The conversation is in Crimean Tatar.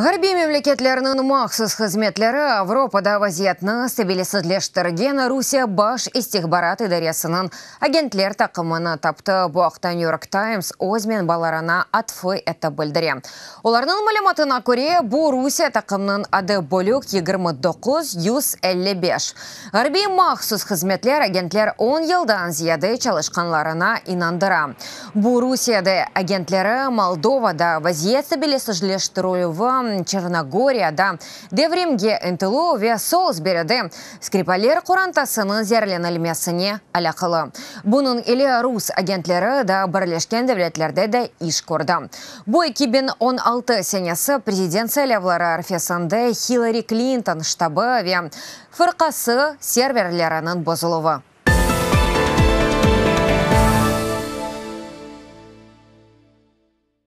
Ğarbiy memleketlerniñ mahsus hızmetleri Avropada vaziyetni stabilisizleştirgen Rusiye Baş istihbarat idaresiniñ agentler taqımını taptı. Bu aqta New York Times öz menbalarına atfı etip bildire. Olarnıñ malümatına köre, bu Rusiye taqımınıñ adı bölük 2955. Ğarbiy mahsus hızmetler agentler 10 yıldan ziyade çalışqanlarına inandıra. Bu Rusiyede agentleri Moldovada vaziyet stabilisizleştirilüvi, Çernogoriyada devrimge ıntıluv ve Solsberide Skripaller qorantasınıñ zeerlenilmesine alâqalı. Bunıñ ile rus agentleri da Birleşken Devletlerde de iş kördi. Bu 2016 senesi prezident saylavları arfesinde Hillari Klinton ştabı ve fırqası serverleriniñ bozuluvı.